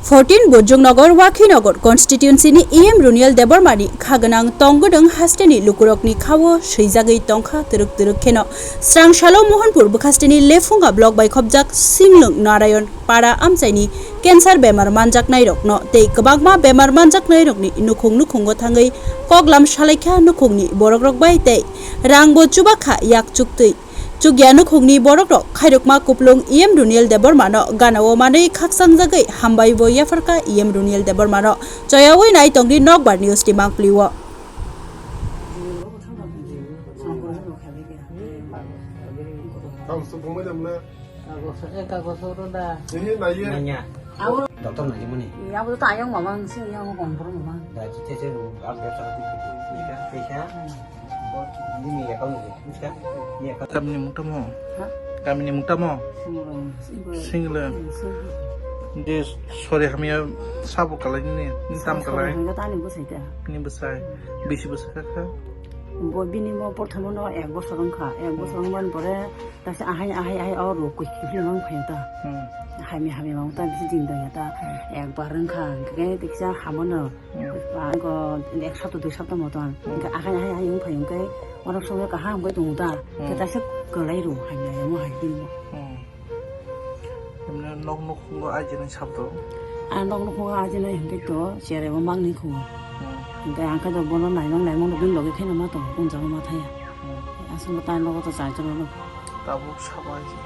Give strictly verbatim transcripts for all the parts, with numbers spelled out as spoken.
Fourteen Bojongnagar Wakhinagar constituency ni E M Runiel Debbarma ni kha gwnang tong gwnang haste ni lukurok ni kha o swijagwi tongkha twrwk twrwk kheno. Srang salo Mohanpur bwkhaste ni Lefunga block bai khopjak Singlwng Narayan para amchai ni cancer bemar manjaknai rok no tei kwbangma bemar manjaknai rok ni nukhung nukhungo thangwi koklam salaikha nukhung ni borok rok bai tei rang bo chubakha yak chuktwi. Chukya nukhungni borokrok khairokma kuplung E M Runiel Debbarmano ganao manwi khakchangjagwi hambai bo yapharkha E M Runiel Debbarmano. Choyawi nai tongdi Nokbar News ni mangpli o. Doctor najimani. Abo to ayang mamang sing yang konfor mamang. Da chite se abo bepsa kati kisa kisa. Bini account ni kisa. Ni account. Kamini mungtamo. Ha? Kamini mungtamo. Singlwng. Singlwng. Singlwng. Je sori hamya sabo kalai ni, ni tam kalai. Sori hamya tani bwsai ta. Ni bwsai. Bisi bwsai ka. Bo bini mo porthomo no ek bosor wngkha. Ek bosor wngmani pore Taksa ahai, ahai, ahai, o rok koi kifilma wng phaio ta. Hmm. Hamya, hamya wng ta, bisi din dong ya ta. Hmm. Ekbar wng kha, hwnkhe kisa hamano. Hmm. Ba, go, ek sapta, dui sapta moton. Hmm. Hwnkhe ahai, ahai, ahai wng phaio, hwnkhe onek somoi kaham khe tongo ta. Hmm. Khe taksa kwlai rw, hamya, hamya, hamya, hamya. Hmm. Emne nok, nok, nok, ai jeni sabdo. A nok, nok, nok, ai jeni hwnkhe to, cherebo mangni kho. Hmm. Hwnkhe ang khe to bono naimang, naimang, nokni loge kheno ma tongo, kung jago ma thaya. Hmm. Aswk tai nogo to chai chwrwno. Tabuk sabai se.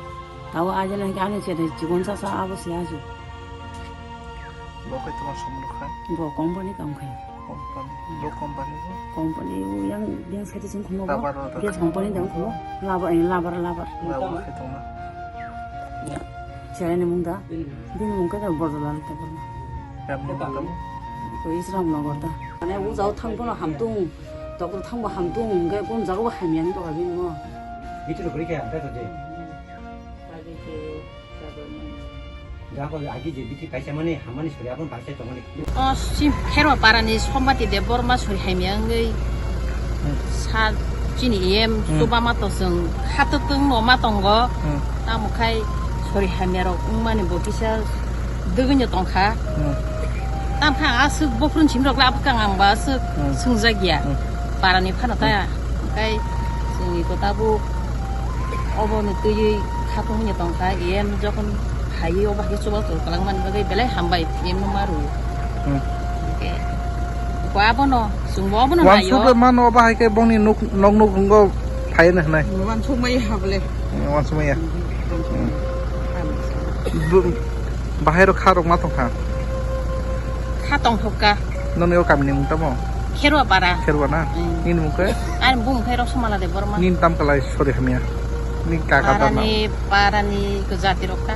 Tabuk ajina hwnkhe ani chere chikon cha cha abo se ajo. Bo khe tongma somrok khai? Bo company kam khai. Company. Bo company bo? Company o yang, yang side chwng khumbo bo. Rubber o. Gas company dang khumbo. Labar, eh, labar, labar. Labar khai tongma. Chere ni mung da? Bini mung khe Bordolal Debbarma. Kam ni mung tamo? Ko Isram Nagar da. Mane o jao thang bono hamtung. Doctor thangbo hamtung hwnkhe, kung jaga bo hamya wng tongkha bini mo. Bithi rok kwrwi khe hamkhe to je. Jabo agi je bithi kaisa mani hammani sori aboni bagwi tongmani. O si Kherwa parani Sombati Debbarma sori hamya wngwi sa chini E M Hmm. Chubama to chwng khatwk wngmo ma tongo. Hmm. Tamo khai sori hamya rok wngmani bo kisa dwgwino tongkha. Hmm. Tamkha aswk bophron simrok labwkha ang ba aswk Hmm. Swngjakya. Hmm. Parani phano ta Hmm. Kai chwngni ko tabuk obono twiwi khatung wngya tongkha, E M jokhon phaiwi obo hai chuba chul kwlangmani bagwi belai hambai E M no ma rw. Hmm. Hwnkhe ko abono chwngbo obono naio. Wansukle mano obo hai khe bongni nuk, nok nuk wngkha. Phaino hwnai. Wansukmaya habole. Hmm, wansukmaya. Hmm. Hmm. Bahai rok kha rok ma tongkha. Kha tongthokka. Noni o kamini mung tamo? Kherwa para. Kherwa na? Hmm. Nini mung khe? Ani bung khe Rosomala Debbarma. Nini tam kalai sori hamya. Ni kaka dana. Parani, parani ko jati rok ta.